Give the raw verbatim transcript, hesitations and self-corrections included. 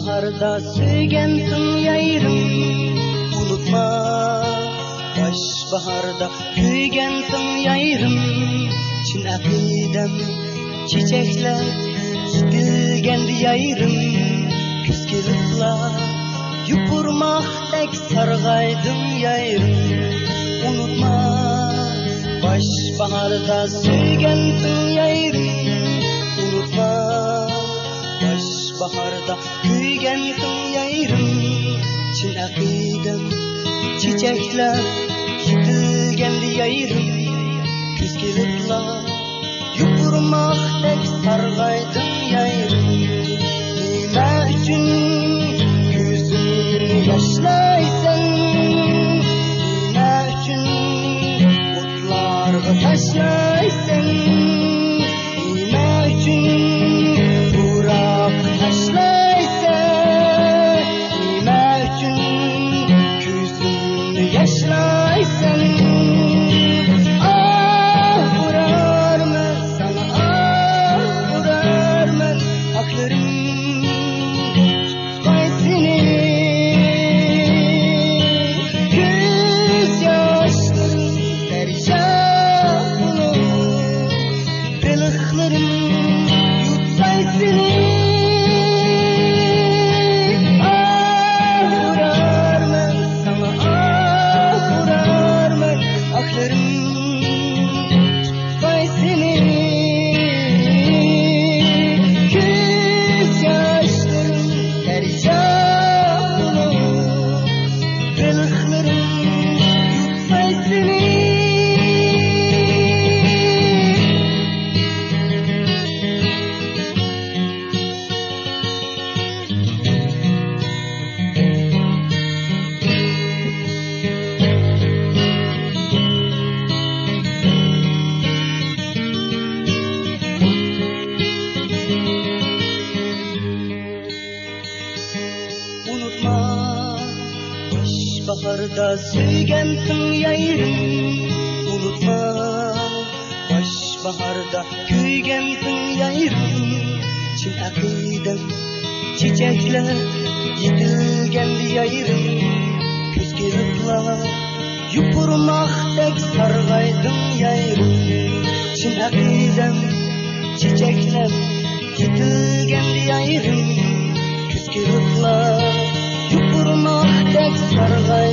باھاردا سۆيگەنتىڭ يايرىم، ئۇنتۇما. باش باھاردا كۆيگەنتىڭ يايرىم، چىن ئەقىدەم چېچەكلەپ يېتىلگەندە يايرىم، كۈز كېلىپلا يوپۇرماقتەك سارغايدىڭ يايرىم، ئۇنتۇما. باش باھاردا سۆيگەنتىڭ يايرىم، ئۇنتۇما. باش باھاردا كۆيگەنتىڭ يايرىم، چىن ئەقىدەم چېچەكلەپ يېتىلگەندە يايرىم، كۈز كېلىپلا يوپۇرماقتەك سارغايدىڭ يايرىم. نېمە ئۈچۈن كۆزۈمنى ياشلايسەن؟ نېمە ئۈچۈن ئوتلارغا تاشلايسەن؟ نېمە ئۈچۈن پۇراققا تاشلايسەن؟ نېمە ئۈچۈن كۆزۈمنى ياشلايسەن؟ ئاھ ئۇرارمەن ساڭا، ئاھ ئۇرارمەن، ئاھلىرىم تۇتقاي سېنى. كۆز ياشلىرىم دەريا بولۇپ، بېلىقلىرىم يۇتساي سېنى. ئاھ ئۇرارمەن ساڭا، ئاھ ئۇرارمەن، ئاھلىرىم تۇتقاي سېنى. كۆز ياشلىرىم دەريا بولۇپ، بېلىقلىرىم يۇتساي سېنى. ئۇنتۇما، باش باھاردا سۆيگەنتىڭ يايرىم، ئۇنتۇما. باش باھاردا كۆيگەنتىڭ يايرىم، چىن ئەقىدەم چېچەكلەپ يېتىلگەندە يايرىم، كۈز كېلىپلا يوپۇرماقتەك سارغايدىڭ يايرىم، چىن ئەقىدەم چېچەكلەپ يېتىلگەندە يايرىم، كۈز كېلىپلا يوپۇرماقتەك سارغاي